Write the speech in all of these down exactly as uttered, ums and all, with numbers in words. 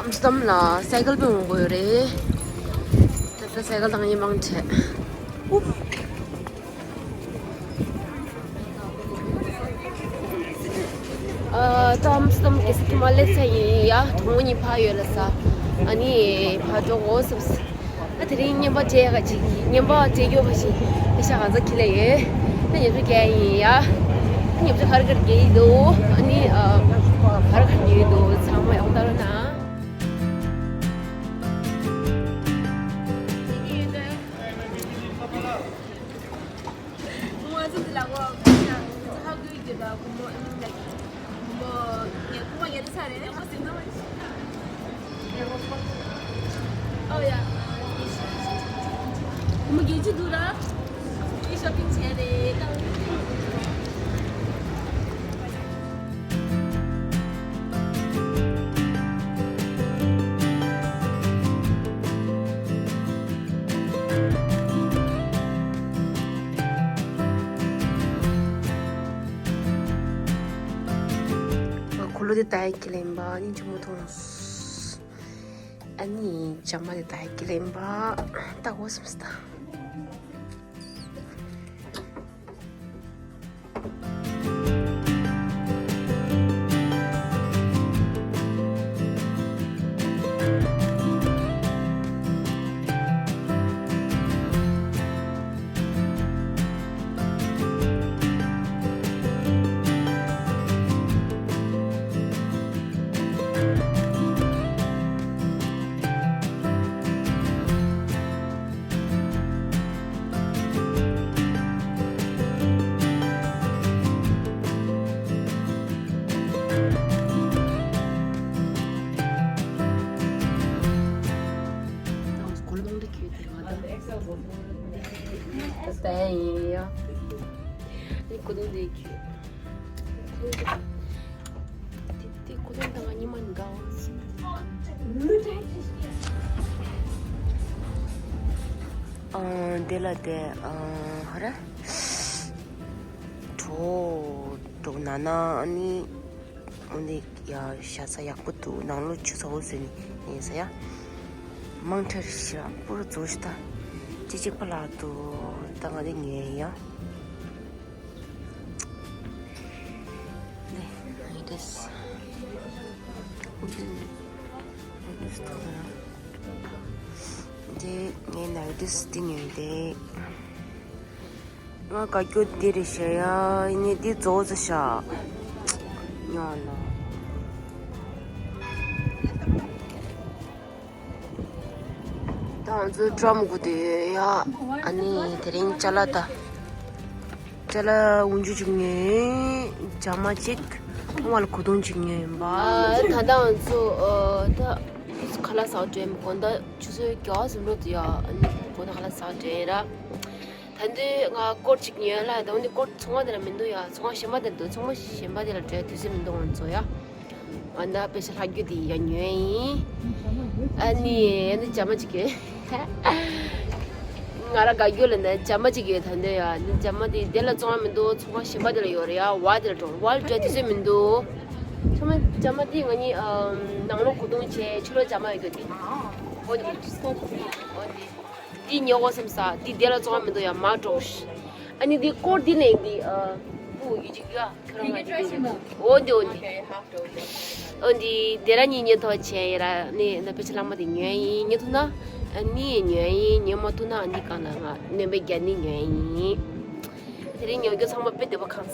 ཨམ་སི་ཏམ་ལ་སའི་ཀལ་པས་འོང་དགོས་རེད། ད་ལྟ་སའི་ཀལ་དང་ཉི་མང་བྲལ། ཨུབ། ཨ། ད་ཨམ་སི་ཏམ་གལ་སྲིད་ཁྱིམ་མ་སླེབས་ཚར་ཡིན་ཡ། གྲོང་མོ་གཉིས་ཕར་ཡོད་ལ་ས། ཨ་ནི་ཕར་འགྲོ་དགོས་བསམས། ད་དེ་རིང་བརྙན་པར་བྱེད་ཡག་ཅིག་བརྙན་པར་བྱེད་རྒྱུ་ཁ་ཤས་ཤ་གང་ཚ་ཁྱི་ལ་ཡོད། ད་ཉེ་ཆར་རྒྱག་ཡིན་ཡ། ད་ཉེ་ཆར་ག་རེ་ག་རེ་རྒྱག་ཡིན་འདུག་ཨ་ནི་ཨ། ག་རེ་ག་རེ་ཉོས་ཡིན་འདུག་ཚང་མ་ཡོང་ལྟ་རོགས་གནང་། ཁོ་ལོ་དེ་ད་ཡིག་ལེན་པ་ནི་ཆུ་མོ་མཐོང་། ཨ་ནི་ཇ་མ་དེ་ད་ཡིག་ལེན་པ་ལྟ་གོ་སམ་སྟ། ད་ང་ཚོ་གོ་ལ་མང་དུ་གྱོད་དེ་ང་ད་ད་ཡིན་ཡ། ནི་གོ་དུང་དེ་གྱོད། དེ་དེ་གོ་དུང་ད་ང་ཉི་མ་འདྲ་བ། ཨ་དེ་ལ་དེ་ཨ་ཧ་ར། གྲོ་གྲོ་ན་ན་ནི། འོན་ཏེ་ཡ་ཤ་ཚ་ཡག་པོ་འདུག་ནང་ལོགས་ཆུ་ཚ་བོ་ཟེར་ནི་ཡིན་ས་ཡ། མང་ཁྲ་ཞེ་པོ་རུ་བཙོ་ཤི་ད། ཅི་ཅིག་པ་ལ་འདུག་ད་ང་དེ་ཉོས་ཡ། ནས་ཡི་དེས། ཡི་དེས་ད་ག་ར། དེ་ངས་ན་ཡི་དེས་དེ་ཉོས་ཏེ། ང་དགའ་སྐྱོ་འདི་རེད་ཤག་ཡ། ཡིན་ནའི་འདི་རྫོགས་ཚར་ཤག་ཉོ་ལ། ད་ང་ཚོ་ཀྲམ་དགུ་དེ་ཡ། ཨ་ནི་དེ་རིང་ཅ་ལག་ད། ཅ་ལག་འུན་ཆུ་བཅུག་ནས། ཇ་མ་གཅིག་ང་ལ་གོ་དུང་གཅིག་ཉོས་ཡིན་པ། ད་ལྟ་ང་ཚོ་ད་ཁ་ལག་ཟ་འགྲོ་ཡིན། དགོང་དག་ཆུ་ཚོད་བརྒྱད་ཟིན་འགྲོ་དུས་ཡ། ཨ་ནི་དགོང་དག་ཁ་ལག་ཟ་འགྲོ་ཡིན་ར། ད་དུང་ང་སྐོར་གཅིག་ཉོས་ལ། ད་འོན་ཏེ་སྐོར་ཚོང་ཁང་དེ་ལ་མི་འདུག་ཡ། ཚོང་ཁང་གཞན་པ་དེ་ལ་འདུག་ཚོང་ཁང་གཞན་པ་དེ་ལ་འགྲོ་དུས་ཚོད་མི་འདུག་ང་ཚོ་ཡ། ང་ད་པེ་ཤ་ལྷག་རྒྱུ་དེ་ཡ་ཉོས་ཡིན། ཨ་ནི་ཨ་ནི་ཇ་མ་གཅིག་ཡོད། ང་ར་དགའ་རྒྱུ་ལ་ནི་ཇ་མ་གཅིག་ཡོད། ད་འདོད་ཡ་ནི་ཇ་མ་དེ་དེ་ལ་བཙོང་བ་མི་འདུག་ཚོང་ཁང་གཞན་པ་དེ་ལ་ཡོད་རེད་ཡ། བ་དེ་ལ་འགྲོ་བ་ལ་འགྲོ་དུས་ཚོད་མི་འདུག་ཚང་མ་ཇ་མ་དེ་ང་གཉིས་ནང་ལོགས་གོ་དུང་བྱས། ཕྱི་ལོགས་ཇ་མ་ཡོད་རྒྱུ་དེ། འོ་དེ། འོ་དེ། འདི་ཉོ་དགོས་བསམ་ས། འདི་དེ་ལ་བཙོང་བ་མི་འདུག་ཡ། མ་འགྲོ། ཨ་ནི་འདི་སྐོར་འདི་ནས་འདི་ཨ། པུ་ཡུ་ཅིག་ཡ། ཁྱོད་རང་ང་འདི་འདི། འོ་འདི་འོ་འདི། འོ་འདི་དེ་ར་གཉིས་ཉེ་ཐོག་བྱས་ཡ་ར། ནི་ནི་པེ་ཆ་ལྷག་མ་དེ་ཉོས་ཡིན། ཉོ་ཐུབ་ན་ཨ་ནི་ཉོས་ཡིན། ཉོ་མ་ཐུབ་ན་ཨ་ནི་གང་ལ་ང་སྣོན་པའི་རྒྱ་ནི་ཉོས་ཡིན། དེ་རིང་ཉོ་རྒྱུ་ཚང་མ་དཔེ་བདེ་པོ་ཁང་།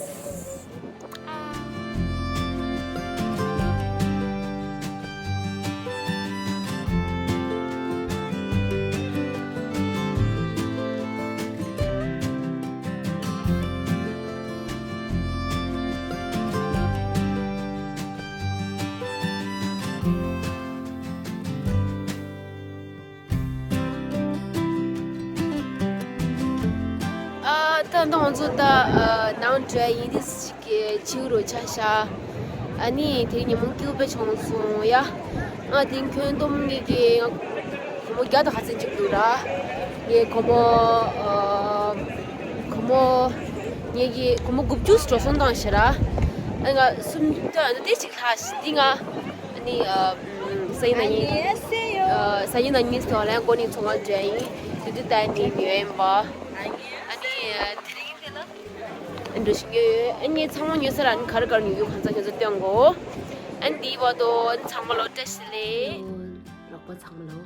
ཨ། ད་ལྟ་ང་ཚོ་ད་ཨ་ནང་འགྲོ་ཡ་ཡིན། དེ་ཞིག་གི་བྱིའུ་རུ་ཆ་ཤ། ཨ་ནི་དེ་ཉིན་མོ་སྐྱིད་པོ་བྱུང་སོང་ཡ། ང་དེ་ཁྱོན་བསྡོམས་ངེད་ཀྱི་སྒོར་མོ་བརྒྱ་དང་ཁ་ཚན་གཅིག་འདུག་ར། ངས་སྒོར་མོ་ཨ་སྒོར་མོ་ངེད་ཀྱི་སྒོར་མོ་དགུ་བཅུ་འགྲོ་སོང་བཏང་ཤག་ར། ཨ་ང་སུམ་ཅུ་དེ་གཅིག་ལྷག་ཤག་འདི་ང་ཨ་ནི་ཨ། སང་ཉིན་ནང་ཉིན་ཨ་སང་ཉིན་ནང་ཉིན་སྟོད་ལ་མགོ་ནས་ཚོང་ཁང་འདྲ་ཡིན། དེ་དུས་ད་ནི་ཉོས་ཡིན་པ། ཨ་ནི་དེ་རིང་དེ་ལ་འགྲོ་ཞིག་ཉོས་ཡོད། ཨ་ནི་ཚང་མ་ཉོས་ཚར་ལ་ཨ་ནི་ག་རེ་ག་རེ་ཉོ་རྒྱུ་གང་ཚང་ཁྱོད་ཚོ་སྟོན་གོ། ཨ་ནི་དེའི་བར་དུ་ཨ་ནི་ཚང་མ་ལོ་བཀྲ་ཤིས་བདེ་ལེགས། ལོག་པ་ཚང་མ་ལོ།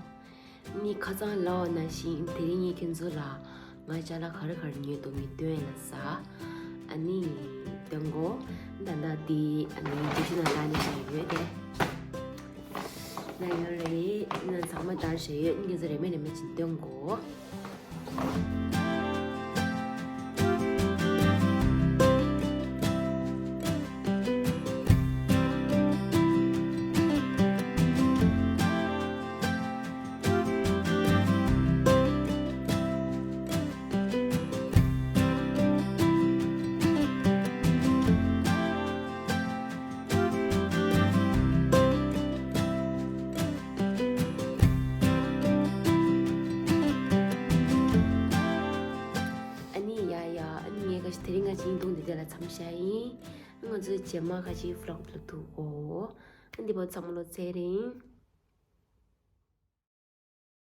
ནི་ཁ་སང་ལབ་པ་ནང་བཞིན་དེ་རིང་ངས་ཁྱེད་ཚོ་ལ་ང་ཅ་ལག་ག་རེ་ག་རེ་ཉོས་འདུག་མི་སྟོན་ལ་ས། ཨ་ནི་སྟོན་གོ། ད་ལྟ་དེ་ཨ་ནི་འཇུ་ཆུ་ནང་ལ་ནི་ཞིག་ཡོད་དེ། ན་ཡོད་རེད། ན་ཚང་མ་དར་བྱས་ཡོད། ངས་ཚོ་རེ་མེད་རེ་མེད་ཅིག་སྟོན་གོ། ཨ་ནི་ཡ་ཡ། ཨ་ནི་ངས་ག་ཞིག་དེ་རིང་ང་ཅིག་ཡིན་དུང་འདི་དེ་ལ་མཚམས་བཞག་ཡིན། ང་ཚོའི་རྗེས་མ་ག་ཞིག་ཝི་ལོག་ལ་ཐུག་གོ། ཨ་འདི་བོ་ཚང་མ་ལོ་ཚེ་རིང་།